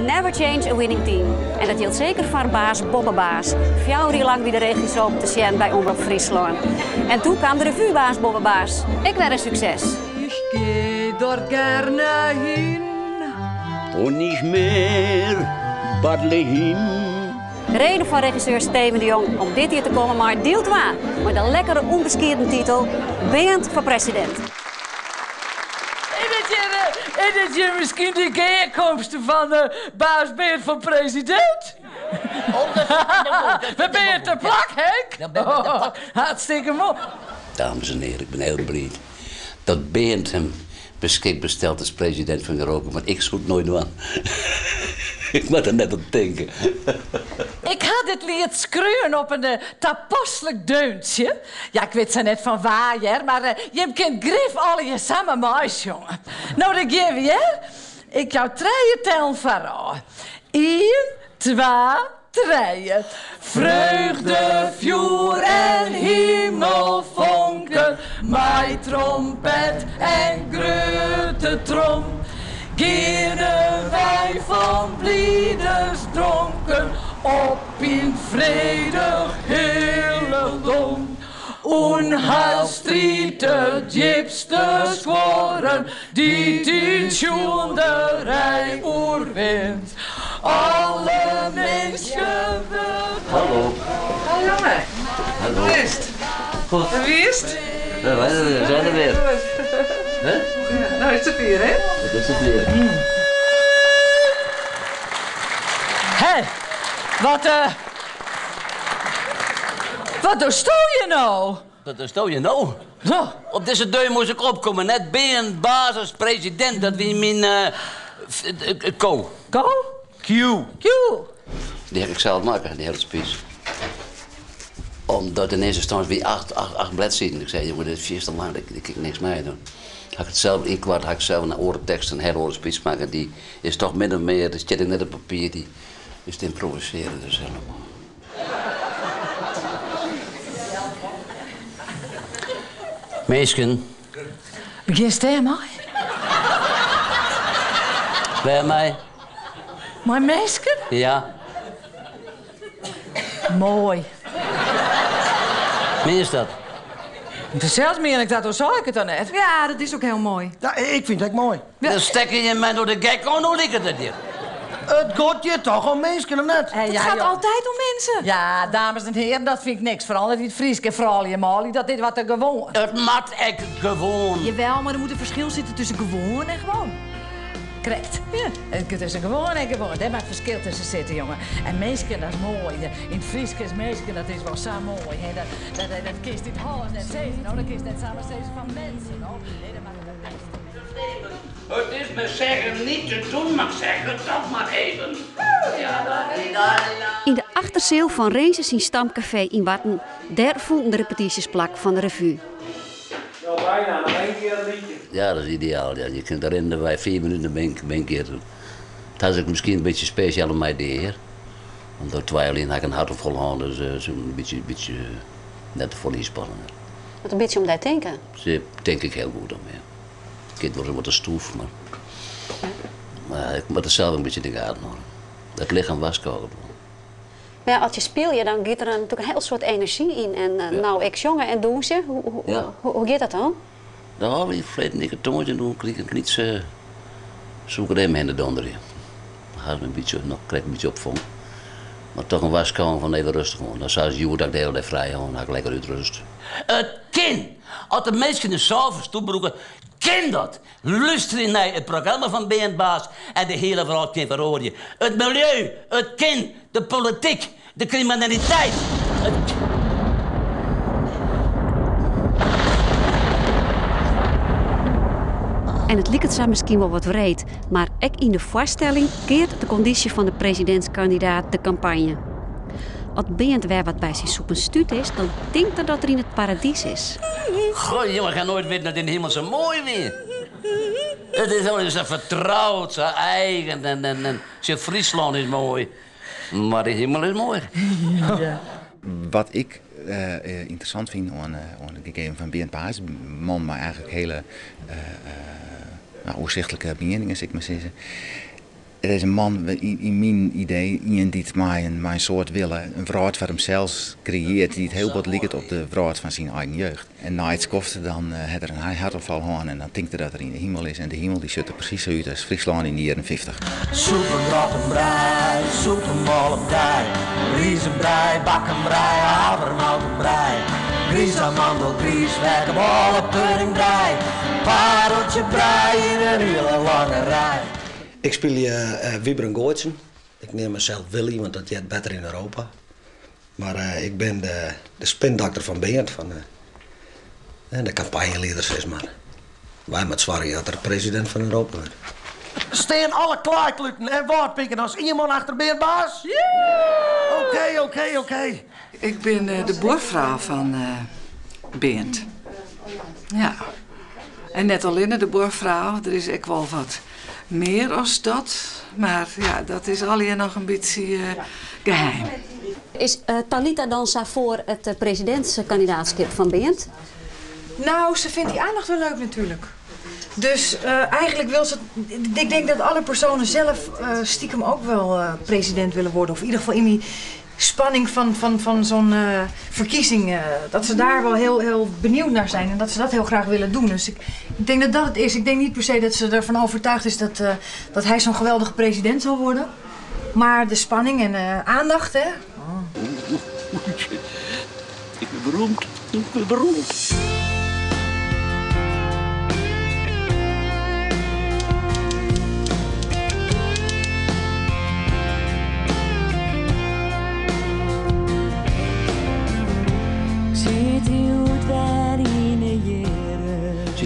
Never change a winning team. En dat jildt seker foar Baas Boppe Baas. Fjouwer jier lang wie de regy-soap te sjen by Omrop Fryslân. En doe kaam de revu Baas Boppe Baas. Ek wer in sukses. Ich geh dort gerne hin. Und nicht mehr Bartlehiem. Reden foar regisseur Steven de Jong om dit jier te kommen mei diel twa, mei de lekkere ûnbeskieden titel Beant foar presidint. Is dit hjir, is dit hjir miskien de gearkomste fan de Baas Beant foar presidint? We binne te plak, Henk! Hartstikke moai. Dames en heren, ik bin hiel bliid dat Beant him beskikber stelt as presidint fan Europa, mar ik soe it noait dwaan. Ik moat der net oan tinke. Ik ha dit liet skreaun op in tapaslik deuntsje. Ja, ik wit sa net fan wa, hear, mar jim kint grif allegear samar meisjonge. No, dêr gean we, hear. Ik jou trije tellen foarôf. Ien, twa, trije. Freugde, fjoer en himelfonken, mei trompet en grutte trom, geane wy fan blidens dronken op yn fredich hillichdom. Unheilstriid de djipste skuorren, dy't yn tsjoenderij oerwint. Alle minsken wurdt. Hallo. Hallo jonge. Hallo. Hoe is it? Goed. En wie is it? Ja, wy zijn der weer. Hè? No is it safier, hè? It is safier. Hé, wat, eh, wat dochsto hjir no? Wat dochsto hjir no? No. Op dizze dei moast ik opkomme, net Beant Baas as presidint, dat wie myn ko. Ko? Q. Q. Dy ha ik sels makke, dy hiele speech. Omdat yn earste ynstânsje wie acht bledsiden. Ik sei, jonge, dit is fierste lang, dêr kin ik niks mei doen. Ha ik it sels ynkoart, ha ik sels in oare tekst, in hiele oare speech makke. Dy is toch min of mear, dat stiet ek net op papier, dy is te ymprovisearjen dus helemaal. Minsken. Begjinst dêrmei? Wêrmei? Mei minsken? Ja. Moai. Mienst dat? Fansels mien ik dat, oars sei ik it dan net. Ja, dat is ek hiel moai. Ja, ik fyn it ek moai. Dan stekke je my no de gek oan, hoe liket it hjir? It giet hjir toch om minsken, of net? Het gaat altijd om mensen. Ja, dames en heren, dat fyn ik niks. Foaral net yn it Frysk en froulju en manlju, dat is wat te gewoan. It moat ek gewoan. Jawel, mar der moat in ferskil sitte tusken gewoan en gewoan. Krekt. Ja. It tusken gewoan en gewoan. Dêr moat ferskil tusken sitte, jonge. En minsken, dat is moai. Yn it Frysk is minsken, dat is wol sa moai. Hè? Dat, dat, dat kinst yn it Hollânsk net sizze, no. Dat kinst net samar sizze fan mensen, no. Nee, dat moat it bêste. Het is me zeggen niet te doen, maar zeg het toch maar even. Yn de achterseal fan Rinse syn stamkafee yn Warten, dêr fûnen de repetysjes plak fan de revu. No bijna, noch één kear in liedje. Ja, dat is ideaal. Ja. Je kunt erin bij 4 minuten ben ik keer. Dat is ek miskien in bytsje spesjaal om my dea, hear. Omdat 2 jier lyn ha ik in hertoanfal hân, dus in bytsje net te folle ynspanning. Wat in bytsje om dy tinke? Dêr tink ik hiel goed om, ja. It giet wolris wat te stûf, mar ik moat it sels in bytsje yn de gaten hâlde. It lichem warskôget wol. Mar ja, as je spylje, dan giet der natuerlik in hiel soad enerzjy yn. En no ek sjonge en dûnsje, hoe giet dat dan? No, wie ferleden wike tongersdei en doe krige ik in lytse soe ik der even hinne donderje. Ha se my in bytsje, noch krekt in bytsje opfongen. Mar toch in warskôging fan even rêstich oan. Dan sa as hjoed ha ik de hiele dei frij hân, ha ik lekker útrêst. It kin! As de minsken de sâlve stoep brûke, kin dat! Lústerje nei it programma fan Beant Baas en de hiele wrâld kin feroarje. It miljeu, it kin, de polityk, de kriminaliteit, it. En it liket sa miskien wol wat wreed, mar ek yn de foarstelling keart de kondysje fan de presidintskandidaat de kampanje. As Beant wer wat by syn sûpen stút is, dan tinkt er dat er yn it paradys is. Goh, jonge, ik ha noait witten dat yn de himel sa moai wie. It is allegear sa fertroud, sa eigen en sjoch, Fryslân is moai, mar de himel is moaier. Wat ik ynteressant fyn oan it gegeven fan Beant Baas, man mei eigentlik hiele oersichtlike mieningen, sil ik mar sizze. It is in man, yn myn idee, ien dy't mei in mei in soad wille in wrâld foar himsels kreëarret dy't hiel bot liket op de wrâld fan syn eigen jeugd. En nei it skoft dan hat er in hertoanfal hân en dan tinkt er dat er yn de himel is en de himel dy sjocht der presys sa út as Fryslân yn de jierren 50. Sûpengrottenbrei, sûpenbollebrei, rizebrei, bakkenbrei, havermoutenbrei, grysamandel, griiswerk, bôlepuddingbrei, pareltjebrei yn in hiele lange rij. Ik spylje Wybren Gooitsen. Ik neam mysels Willy, want dat heart better yn Europa. Mar ik bin de spindokter fan Beant, fan de kampanjelieder sis mar. Wy moatte soargje dat er presidint fan Europa wurdt. Stean alle klaaikluten en wâldpiken as ien man achter Beant Baas? Oké, oké, oké. Ik bin de buorfrou fan Beant. Ja. En net allinne de buorfrou, der is ek wol wat mear as dat. Mar ja, dat is allegear noch in bytsje geheim. Is Talitha dan sa foar it presidintskandidaatskip fan Beant? Nou, se fynt dy aandacht wol leuk natuerlik. Dus eigenlik wil se. Ik denk dat alle personen zelf stiekem ook wel president willen worden. Of in ieder geval in die spanning van zo'n verkiezing. Dat ze daar wel heel, heel benieuwd naar zijn en dat ze dat heel graag willen doen. Dus ik denk dat dat het is. Ik denk niet per se dat ze ervan overtuigd is dat hij zo'n geweldige president zal worden. Maar de spanning en de aandacht, hè. Ik ben beroemd. Ik ben beroemd.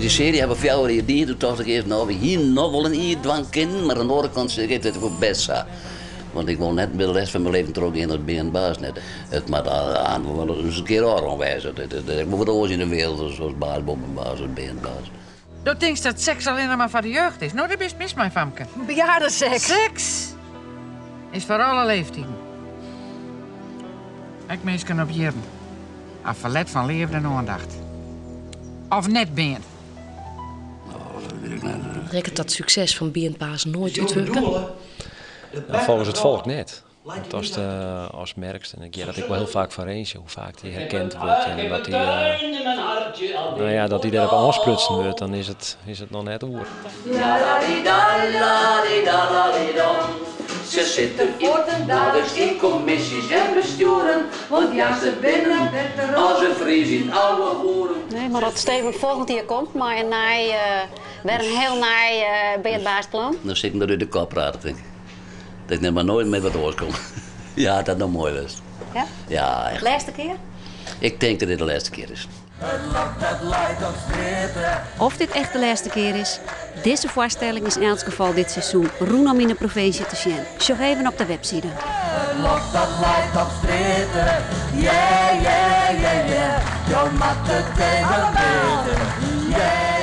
Dy searje hawwe we 4 jier dien. Doe tocht ik earst, no, we hiene noch wol in jier dwaan kinnen, mar oan de oare kant sis ik, it is wol bêst sa. Want ik wol net de rest fan myn leven trochgean as Beant Baas net. It moat aanst wol ris in kear ôfrûn wêze. Der is wol wat oars yn de wereld as baas boppe baas, as Beant Baas. Do tinkst dat seks allinnich mar foar de jeugd is. No, dêr bist mis mei, famke. Bejaardeseks. Seks is foar alle leeftiden. Ek minsken op jierren. Ha ferlet fan leafde en oandacht. Of net, Beant? Rekket dat sukses fan Beant Baas noait útwurke? Nou, volgens het volk net. Want ast, ast merkst, en ik hear dat ek wol hiel faak fan Rinse, hoe faak dy herkend wurdt en dat dy, no ja, dat dy dêrop oansprutsen wurdt, dan is it, is it noch net oer. Se sitte fuortendaliks yn kommisjes en bestjoeren, want ja, se binne better as in Fries yn ouwe hoeren. Nee, mar as Steven folgjend jier komt mei in nij, wer in hiel nij Beant Baasplan. Dan sil ik him der út de kop prate, tink ik. Dat ik net mar noait mear wat oars kom. Ja, dat no moai west. Ja? Ja, echt. Lêste kear? Ik tink dat dit de lêste kear is. Oft dit echt de lêste kear is? Dizze foarstelling is yn elts gefal dit seizoen rûnom yn de provinsje te sjen. Sjoch even op de webside. It lot dat leit op strjitte, yeah, yeah, yeah, yeah. Jo moatte it even witte, yeah.